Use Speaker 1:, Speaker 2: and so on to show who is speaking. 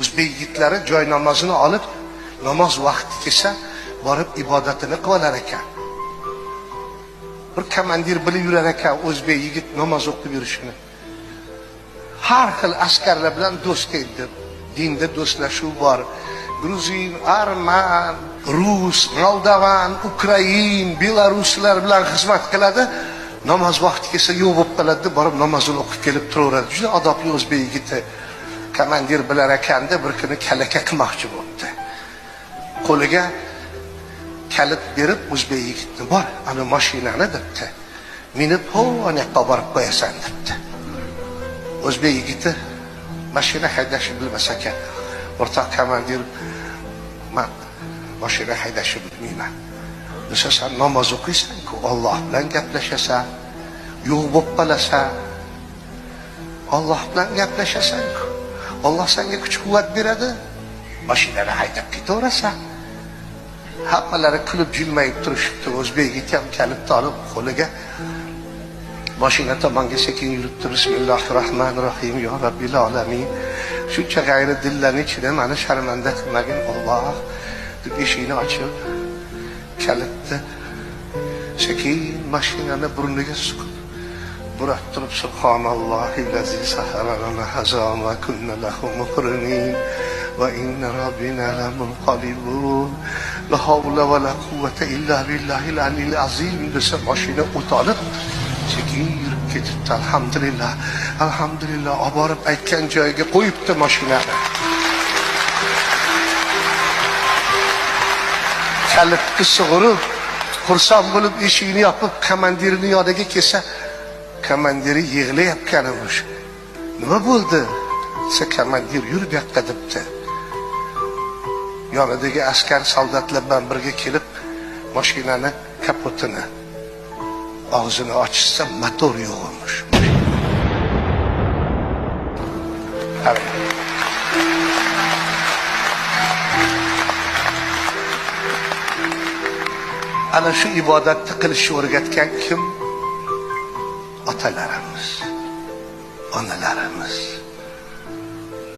Speaker 1: O'zbek yigitlari joy namozini olib, namoz vaqti kelsa borib ibodatini qilar ekan. Bir komandir bilib yurar ekan o'zbek yigit namoz o'qib yurishini. Har xil askarlar bilan do'st edi. Dinda do'stlashuv bor. Gruzin, arman, rus, moldovan, ukrain, belaruslar bilan xizmat qiladi. Namoz vaqti kelsa yo'q bo'lib qoladi, borib namozini o'qib kelib turaveradi. Juda odobli o'zbek yigiti. Komandir bilar ekanda bir kuni kalaka qilmoqchi bo'libdi. Qo'liga kalit berib o'zbek yigitni, bor, ana mashinani debdi. Minib yoqqa borib qo'yasan debdi. O'zbek yigiti mashina haydashni bilmas ekan. O'rtoq komandir, man mashina haydashni bilmayman. Desa, sen namoz o'qiysan-ku, Alloh bilan gaplashasan, yo'q bo'lib qolasan. Alloh bilan gaplashasan-ku. Alloh senga kuch-quvvat beradi, mashinani haydab ketaverasan. Hammalari kulib jilmayib turishibdi. O'zbek yigiti ham kalitni olib qo'liga mashina tomonga sekin yuribdi. Bismillahirrohmanirrohim, ya Rabbil alamin. Shuncha g'ayri dillarning ichida meni sharmanda qilmagin Alloh deb eshikni ochib, kalitni sekin mashinani burniga suqib burab turib, subhanallahillazi sahhara lana haza ma kunna lahu muqrinin va inna robbina lamunqalibun la havla va la quvvata illa billahil aliyyil azim desa mashina o't olib sekin yurib ketibdi. Alhamdulillah, alhamdulillah, olib borib aytgan joyiga qo'yibdi mashinani. Kalitni sug'urib, xursand bo'lib eshikni yopib, komandirni yoniga kelsa, komandiri yig'layotgan emish. Nima bo'ldi? Desa, komandir yur bu yoqqa debdi. Yonidagi askar soldatlar bilan birga kelib mashinani kapotini og'zini ochsa, motor yo'q emish. Ana shu ibodatni qilishni o'rgatgan kim? Otalarimiz, onalarimiz.